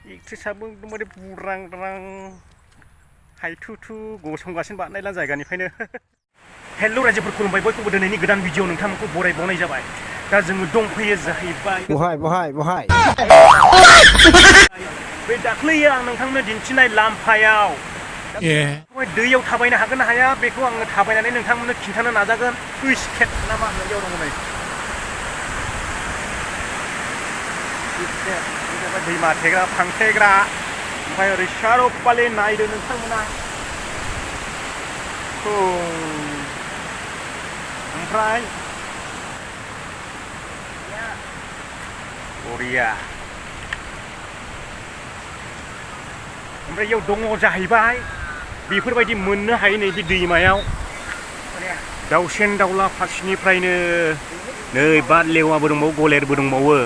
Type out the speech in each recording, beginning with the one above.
एक्ट्रेसाबो एकदमबारे बुरां हायथुथु गसंगासिनो बानायला जायगानिफ्रायनो हेल' रायजोफोर खुलुमबाय बयखौबो दिनैनि गोदान भिडिअ नोंथांमोनखौ बरायबावनाय जाबाय दा जोङो दंफैयो जाहैबाय बहाय बे दाख्लै आं नोंथांनो दिन्थिनाय लाम्फायाव दैयाव थाबायनो हागोन ना हाया बेखौ आङो थाबायनानै नोंथांमोननो खिन्थानो नाजागोन सुइस गेट ना मा होननायाव दङ नै दैमा थेग्रा फांथेग्रा ओमफ्राय ओरै सार'पालि नायदो नोंथांमोना ओमफ्राय बरिया ओमफ्राय इयाव दङ जाहैबाय बेफोरबायदि मोननो हायो नैबे दैमायाव दाउसेन दाउला फारसेनिफ्रायनो नै बाद लेवाबो दंबावो गलेरबो दंबावो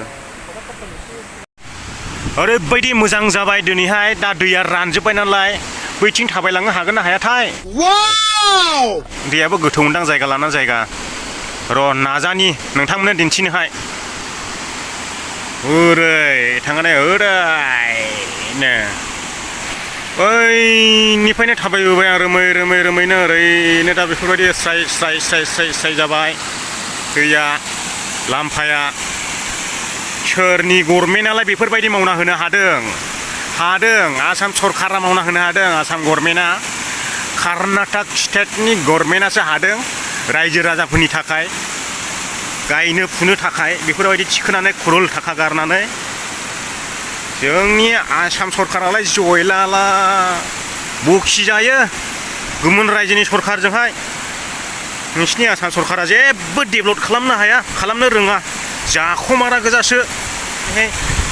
ओरैबायदि मोजां जाबाय दिनैहाय दा दैया रानजोब्बाय नालाय बैथिं थाबायलांनो हागोन ना हायाथाय दैयाबो गोथौ मोनदां जायगा लाना जायगा र' नाजानि नोंथांमोननो दिन्थिनोहाय ओरै थांनानै ओरैनो बैनिफ्रायनो थाबायबोबाय आं रोमैनो ओरैनो दा बेफोरबायदि स्राय जाबाय दैया लाम्फाया सोरनि गभर्नमेन्टआलाय बेफोरबायदि मावना होनो हादों आसाम सरकारा मावना होनो हादों आसाम गभर्नमेन्टआ कर्नाटक स्टेटनि गभर्नमेन्टआसो हादों रायजो राजाफोरनि थाखाय गायनो फुनो थाखाय बेफोरबायदि थिखोनानै खरल थाखा गारनानै जोंनि आसाम सरकारालाय जयलाला बखि जायो गुबुन रायजोनि सरकारजोंहाय नोंसिनि आसाम सरकारा जेबो डेभेलप खालामनो हाया खालामनो रोङा जाखमारा गोजासो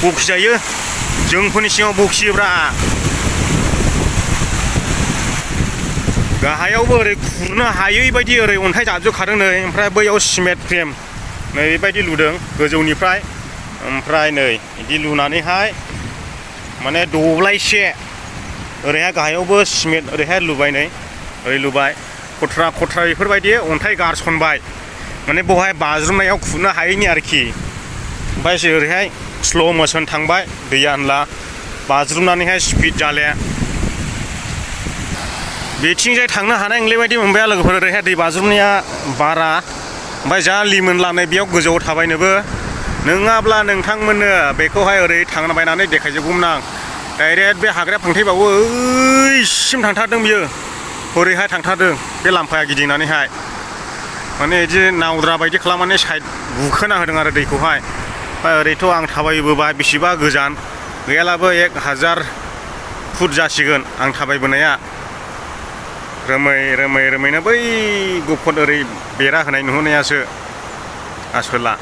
बखि जायो जोंफोरनि सिङाव बखियोब्रा गाहायावबो ओरै खुरनो हायै बायदि ओरै अन्थाइ जाबजोबखादों नै ओमफ्राय बैयाव सिमेन्ट फ्रेम नै बेबायदि लुदों गोजौनिफ्राय ओमफ्राय नै बिदि लुनानैहाय माने दब्लायसे ओरैहाय गाहायावबो सिमेन्ट ओरैहाय लुबाय नै ओरै लुबाय खथ्रा बेफोरबायदि अन्थाइ गारसनबाय माने बहाय बाज्रुमनायाव खुरनो हायैनि आरोखि ओमफ्राय ओरैहाय स्ल' मोसन थांबाय दैया होनला बाज्रुमनानैहाय स्पिड जाले बेथिंजाय थांनो हानाय नंले बायदि मोनबाय लोगोफोर ओरैहाय दै बाज्रुमनाया बारा ओमफ्राय जा लिमोनलानाय बेयाव गोजौआव थाबायनोबो नङाब्ला नोंथांमोननो बेखौहाय ओरै थांबायनानै देखायजोबगौमोन आं डाइरेक्ट बे हाग्राया फांथेबावो ओइसिम थांथारदों बियो ओरैहाय थांथारदों बे लाम्फाया गिदिंनानैहाय माने बिदि नावद्रा बायदि खालामनानै साइड बुखोना होदों आरो दैखौहाय ओमफ्राय ओरैथ' आं थाबायबोबाय बेसेबा गोजान गैयालाबो 1000 फुट जासिगोन आं थाबायबोनाया रोमैनो बै गुफुर ओरै बेरा होनाय नुहोनायासो आसोला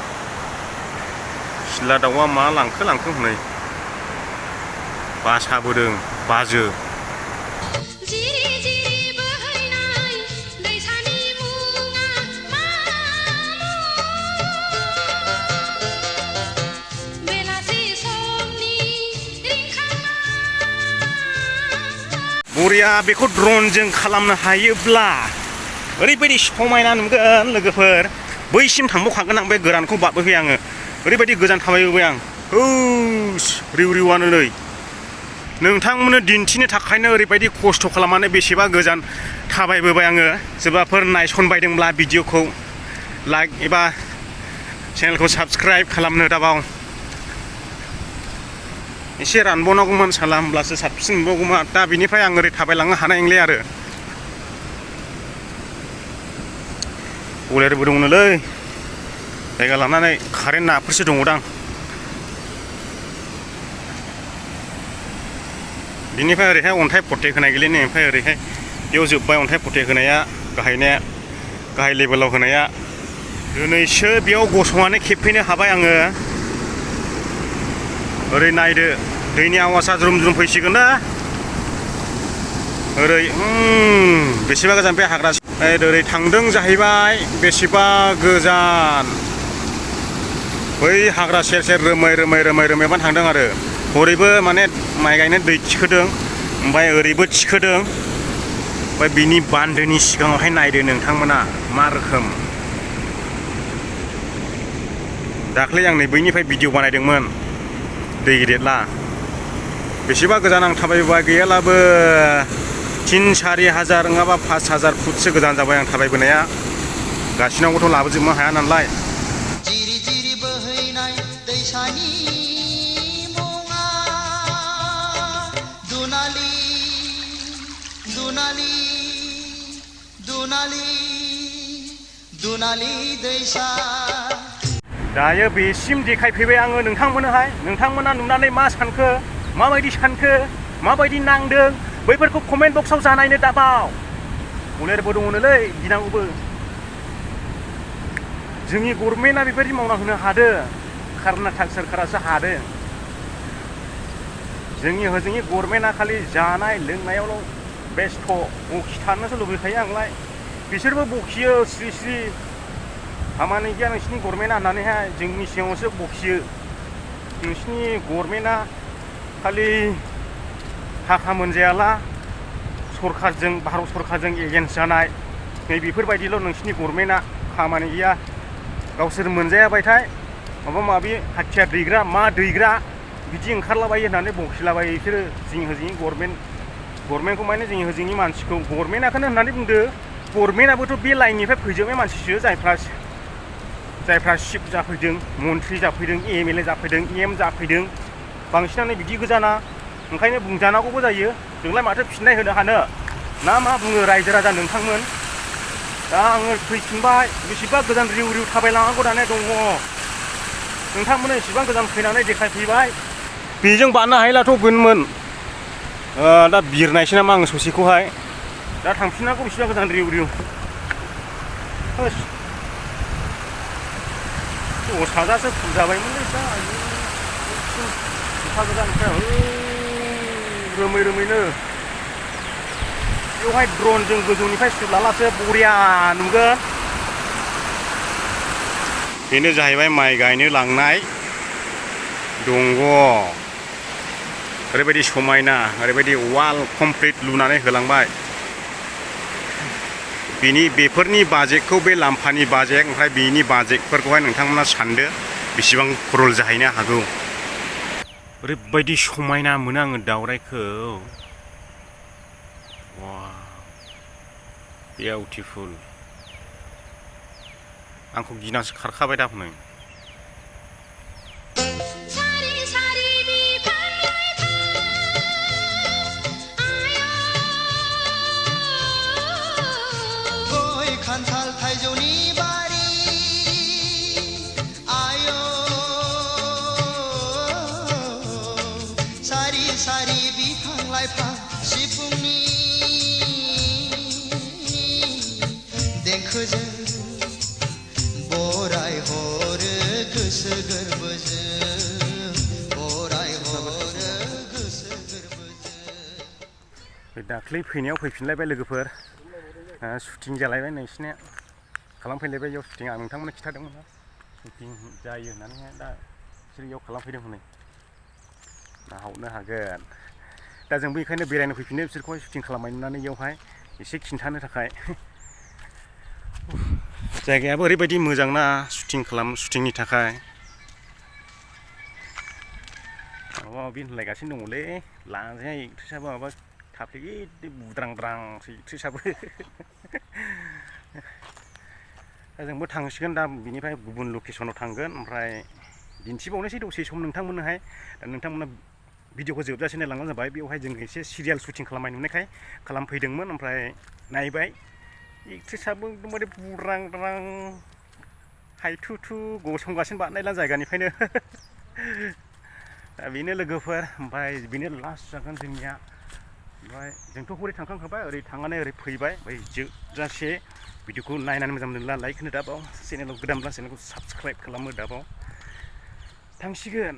सिला दाउआ मा लांखो हनै बासाबोदों बाजो बरिया बेखौ ड्रनजों खालामनो हायोब्ला ओरैबायदि समायना नुगोन लोगोफोर बैसिम थांबावखागोन आं बे गोरानखौ बारबोबाय आङो ओरैबायदि गोजान थाबायबोबाय आं रिउआनो नै नोंथांमोननो दिन्थिनो थाखायनो ओरैबायदि खस्थ' खालामनानै बेसेबा गोजान थाबायबोबाय आङो सोरबाफोर नायसनबायदोंब्ला भिडिअखौ लाइक एबा चेनेलखौ साबस्क्राइब खालामनो दाबाव एसे रानबावनांगौमोन साला होमब्लासो साबसिन मोनबावगौमोन दा बिनिफ्राय आं ओरै थाबायलांनो हानाय नंले आरो गलेरबो दङनोलै जायगा लानानै कारेन्ट नाफोरसो दङदां बिनिफ्राय ओरैहाय अन्थाइ फटेक होनाय गेलेनो ओमफ्राय ओरैहाय बेयाव जोब्बाय अन्थाइ फटेक होनाया गाहाय लेभेलाव होनाया दिनैसो बेयाव गसंनानै खेबफैनो हाबाय आङो ओरै नायदो दैनि आवाजआ ज्रुम फैसिगोन ना ओरै बेसेबा गोजान बे हाग्रा ओरै थांदों जाहैबाय बेसेबा गोजान बै हाग्रा सेर रोमैबानो थांदों आरो हरैबो माने माइ गायनो दै थिखोदों ओमफ्राय ओरैबो थिखोदों ओमफ्राय बिनि बान्दोनि सिगाङावहाय नायदो नोंथांमोना मा रोखोम दाख्लै आं नै बैनिफ्राय भिडिअ बानायदोंमोन दै गिदिरला बेसेबा गोजान आं थाबायबोबाय गैयालाबो 3-4 हाजार नङाबा 5,000 फुटसो गोजान जाबाय आं थाबायबोनाया गासिनावबोथ' लाबोजोबनो हाया नालाय जिरि जिरि बोहैनाय दैसानि मुङा दुनालि दुनालि दुनालि दुनालि दैसा दायो बेसिम देखायफैबाय आङो नोंथांमोननोहाय नोंथांमोना नुनानै मा सानखो माबायदि सानखो माबायदि नांदों बैफोरखौ कमेन्ट बक्सआव जानायनो दाबाव अनेरबो दङनोलै गिनांगौबो जोंनि गभर्नमेन्टआ बेबायदि मावना होनो हादों कर्नाटक सोरखारासो हादों जोंनि हजोंनि गभर्नमेन्टआ खालि जानाय लोंनायावल' बेस्थ' बखिथारनोसो लुबैखायो आंलाय बिसोरबो बखियो स्रि स्रि खामानि गैया नोंसिनि गभर्नमेन्टआ होननानैहाय जोंनि सिगाङावसो बखियो नोंसिनि गभर्नमेन्टआ खालि थाखा मोनजायाला सरखारजों भारत सरखारजों एगेन्स्ट जानाय नै बेफोरबायदिल' नोंसिनि गभर्नमेन्टआ खामानि गैया गावसोर मोनजायाबायथाय माबा माबि हाथियार दैग्रा मा दैग्रा बिदि ओंखारलाबायो होननानै बखिलाबायो बिसोरो जोंनि हजोंनि गभर्नमेन्टखौ माने जोंनि हजोंनि मानसिखौ गभर्नमेन्टआखौनो होननानै बुंदो गभर्नमेन्टआबोथ' बे लाइननिफ्राय फैजोबनाय मानसिसो जायफ्रा चिफ जाफैदों मन्थ्रि जाफैदों एमएलए जाफैदों एम जाफैदों बांसिनानो बिदि गोजाना ओंखायनो बुंजानांगौबो जायो जोंलाय माथो फिननाय होनो हानो ना मा बुङो रायजो राजा नोंथांमोन दा आङो फैफिनबाय बेसेबा गोजान रिउ रिउ थाबायलांनांगौ दानिया दङ नोंथांमोननो एसेबां गोजान फैनानै देखायफैबाय बेजों बारनो हायोलाथ' गोनमोन दा बिरनायसै नामा आङो ससेखौहाय दा थांफिननांगौ बेसेबा गोजान रिउ रिउ साजासो फुल जाबायमोनलै दा एफा गोजाननिफ्राय रोमै रोमैनो बेवहाय ड्रनजों गोजौनिफ्राय सुलालासो बरिया नुगोन बेनो जाहैबाय माइ गायनो लांनाय दंग ओरैबायदि समायना ओरैबायदि वाल कमप्लिट लुनानै होलांबाय बेफोरनि बाजेटखौ बे लाम्फानि बाजेट ओमफ्राय बेनि बाजेटफोरखौहाय नोंथांमोना सानदो बेसेबां खरल जाहैनो हागौ ओरैबायदि समायना मोनो आङो दावराइखौ बिउटिफुल आंखौ गिनासो खारखाबाय दा हनै खान्थाल थाइजौनि बारि आयो सारि सारि बिफां लाइफां सिफुंनि देंखोजों बराय हरो गोसो गोरबोजों बराय हरो गोसो गोरबोजों दाख्लै फैनायाव फैफिनलायबाय लोगोफोर शुटिं जालायबाय नोंसिना खालामफैलायबाय इयाव शुटिं आं नोंथांमोननो खिथादोंमोन शुटिं जायो होननानैहाय दा बिसोर इयाव खालामफैदों हनै नाहरनो हागोन दा जोंबो बेखायनो बेरायनो फैफिनो बिसोरखौहाय शुटिं खालामनानै इयावहाय एसे खिन्थानो थाखाय जायगायाबो ओरैबायदि मोजां ना शुटिंनि थाखाय माबा माबि होनलायगासिनो दङलै लांजाया एक्ट्रेसाबो माबा थाफ्लेगि बुद्रांद्रांसो एक्ट्रेसाबो दा जोंबो थांसिगोन दा बिनिफ्राय गुबुन लकेसनाव थांगोन ओमफ्राय दिन्थिबावनोसै दसे सम नोंथांमोननोहाय दा नोंथांमोना भिडिअखौ जोबजासे नायलांबानो जाबाय बेवहाय जों एसे सिरियाल शुटिं खालामनाय नुनायखाय खालामफैदोंमोन ओमफ्राय नायबाय एक्ट्रेसाबो एकदमबारे बुद्रांद्रां हायथुथु गसंगासिनो बानायला जायगानिफ्रायनो दा बेनो लोगोफोर ओमफ्राय बेनो लास्ट जागोन जोंनिया ओमफ्राय जोंथ' हरै थांखांखाबाय ओरै थांनानै ओरै फैबाय ओमफ्राय जोबजासे भिडिअखौ नायनानै मोजां मोनोब्ला लाइक होनो दाबाव चेनेलाव गोदानब्ला चेनेलखौ साबस्क्राइब खालामो दाबाव थांसिगोन